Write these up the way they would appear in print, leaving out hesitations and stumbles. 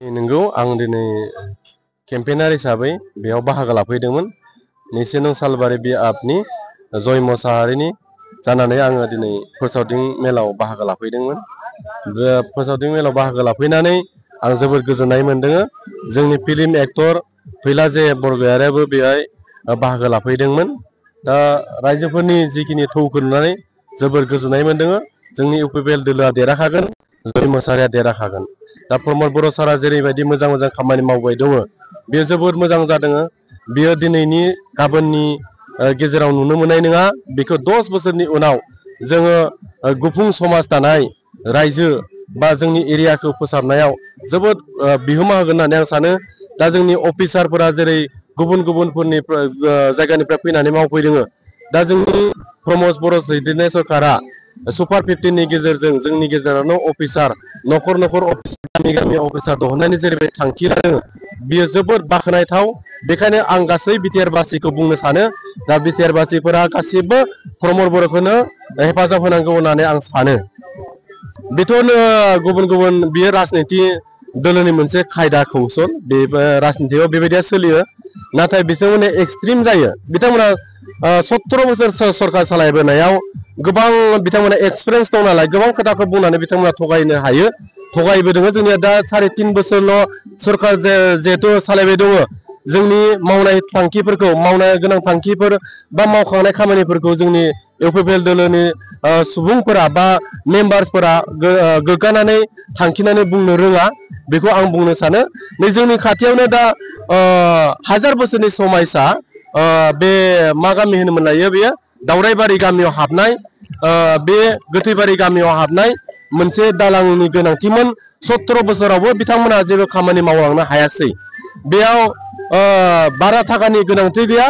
नंगौ आं दिनै केम्पेनार हिसाबै बेयाव बाहागो लाफैदोंमोन। 2 नं सालबारि बि आपनि जय मोसाहारिनि जानानै आङो दिनै फोसावदिं मेलाव बाहागो लाफैदोंमोन। बे फोसावदिं मेलाव बाहागो लाफैनानै आं जोबोर गोजोननाय मोनदों। जोंनि फिल्म एक्टर फैलाजे बरगयारियाबो बेहाय बाहागो लाफैदोंमोन। दा रायजोफोरनि जिखिनि थौखौ नुनानै जोबोर गोजोननाय मोनदों। जोंनि इउपिपिएल दोलोआ देरहाखागोन, जय मोसाहारिया देरहाखागोन। दा प्रमद बर' सारा जेरैबायदि मोजां खामानि मावबाय दङ, बेयो जोबोद मोजां जादों। बियो दिनैनि गाबोननि गेजेराव नुनो मोननाय नङा। बेखौ 10 बोसोरनि उनाव जोङो गुफुं समाज दानाय रायजो बा जोंनि एरियाखौ फोसाबनायाव जोबोद बिहोमा होगोन होननानै आं सानो। दा जोंनि अफिसारफोरा जेरै गुबुन जायगानिफ्राय फैनानै मावफैदों। दा जोंनि प्रमद बर' दैदेननाय सरकारा सुपार 15 नि गेजेरजों जोंनि गेजेरावनो अफिसार न'खर गामि अफिसार दिहुननायनि जेरैबायदि थांखि लादों, बियो जोबोद बाख्नायथाव। बेखायनो आं गासै बिटिआरबासिखौ बुंनो सानो, दा बिटिआरबासिफोरा गासिबो प्रमद बर'खौनो हेफाजाब होनांगौ होननानै आं सानो। बेथ' गुबुन बियो राजनिति दोलोनि मोनसे खायदा कौसल, बे राजनितियाव बेबायदिया सोलियो। नाथाय बिथांमोना एक्सट्रिम जायो। बिथांमोना 17 बोसोर सरकार सालायबोनायाव गोबां बिथांमोना एक्सपिरियेन्स दं नालाय, गोबां खोथाखौ बुंनानै बिथांमोना थगायनो हायो, थगायबोदों। जोंनिया दा 3.5 बोसोरल' सरकार जिहेतु सालायबाय दङ, जोंनि मावनाय थांखिफोरखौ, मावनो गोनां थांखिफोर बा मावखांनाय खामानिफोरखौ जोंनि इउपिपिएल दोलोनि सुबुंफोरा बा मेम्बार्सफोरा गोग्गानानै थांखिनानै बुंनो रोङा। बेखौ आं बुंनो सानो। नै जोंनि खाथियावनो दा 1000 बोसोरनि समायसा बे मा गामि होनोमोन लायो, बेयो दावराइबारि गामियाव हाबनाय, बे गोथैबारि गामियाव हाबनाय मोनसे दालांनि गोनांथिमोन। 17 बोसोरावबो बिथांमोना जेबो खामानि मावलांनो हायाखिसै। बेयाव बारा थाखानि गोनांथि गैया,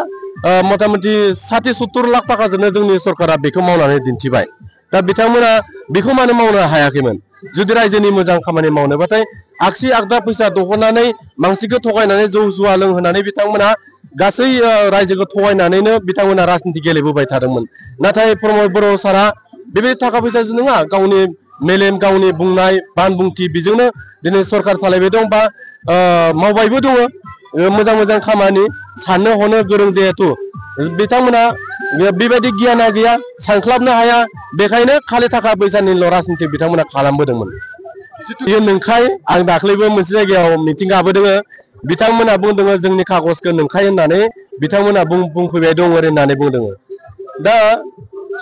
मथा मथि 60-70 लाख थाखाजोंनो जोंनि सरकारा बेखौ मावनानै दिन्थिबाय। दा बिथांमोना बेखौ मानो मावनो हायाखैमोन? जुदि रायजोनि मोजां खामानि मावनोबाथाय आगसि आगदा फैसा दिहुननानै मानसिखौ थगायनानै जौ जुवा लोंहोनानै बिथांमोना गासै रायजोखौ थगायनानैनो बिथांमोना राजनिति गेलेबोबाय थादोंमोन। नाथाय प्रमद बर' सारा बेबायदि थाखा फैसाजों नङा, गावनि मेलेम, गावनि बुंनाय बानबुंथि, बेजोंनो दिनै सरकार सालायबाय दं बा मावबायबो दङ मोजां खामानि। साननो हनो गोरों जिहेथु बिथांमोना बेबायदि गियाना गैया, सानस्लाबनो हाया। बेखायनो खालि थाखा फैसानिल' राजनिति बिथांमोना खालामबोदोंमोन। बेयो नंखाय। आं दाख्लैबो मोनसे जायगायाव मिटिं गाबोदों। बिथांमोना बुंदों जोंनि खागजखौ नंखाय होननानै बिथांमोना बुंफैबाय दङ होननानै बुंदों। दा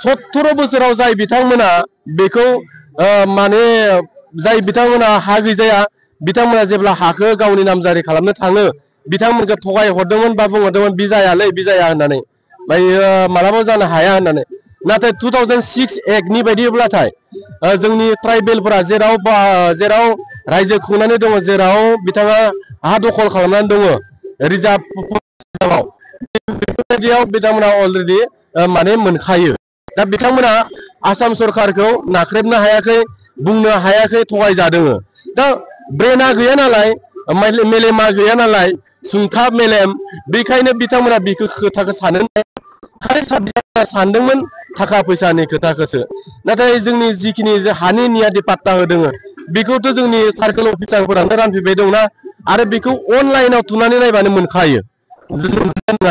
17 बोसोराव जाय बिथांमोना बेखौ माने जाय बिथांमोना हा गैजाया, बिथांमोना जेब्ला हाखौ गावनि नामजारि खालामनो थाङो, बिथांमोनखौ थगाय हरदोंमोन बा बुंहरदोंमोन बि जायालै, बि जाया होननानै, मालाबा जानो हाया होननानै। नाथाय 2006 एक्टनि बायदिब्लाथाय जोंनि ट्राइबेलफोरा जेराव रायजो खुंनानै दङ, जेराव बिथाङा हा दखल खालामनानै दङ रिजार्भ, बेफोरबायदियाव बिथांमोना अलरेडि माने मोनखायो। दा बिथांमोना आसाम सरकारखौ नाख्रेबनो हायाखै, बुंनो हायाखै, थगायजादों। दा ब्रेना गैया नालाय, मेलेमा गैया नालाय, सुंथाब मेलेम, बेखायनो बिथांमोना बेखौ खोथाखौ सानदोंमोन थाखा फैसानि खोथाखौसो। नाथाय जोंनि जिखिनि हानि नियादि पाट्टा होदों, बेखौथ' जोंनि सार्कोल अफिसारफोरानो रानफैबाय दंना, आरो बेखौ अनलाइनाव थुनानै नायबानो मोनखायो।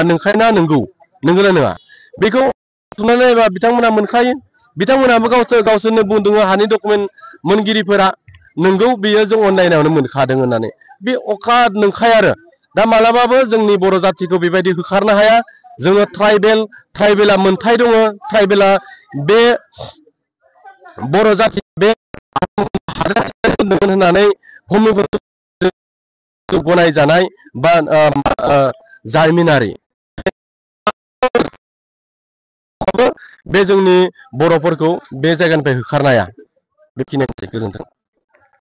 नंखायना नंगौ, नंगौना नङा? बेखौ थुनानै नायबा बिथांमोना मोनखायो। बिथांमोनाबो गावसोरनो बुंदों, हानि डकुमेन्ट मोनगिरिफोरा, नंगौ बेयो जों अनलाइनावनो मोनखादों होननानै। बे अखा नंखाय आरो। दा मालाबाबो जोंनि बर' जाथिखौ बेबायदि होखारनो हाया। जोङो ट्राइबेला मोनथाय दङ। ट्राइबेला बे बर' जाथि बे होननानै गनायजानाय बा जारिमिनारि। बे जोंनि बर'फोरखौ बे जायगानिफ्राय होखारनो हाया। बेखिनियानोसै, गोजोन्थों।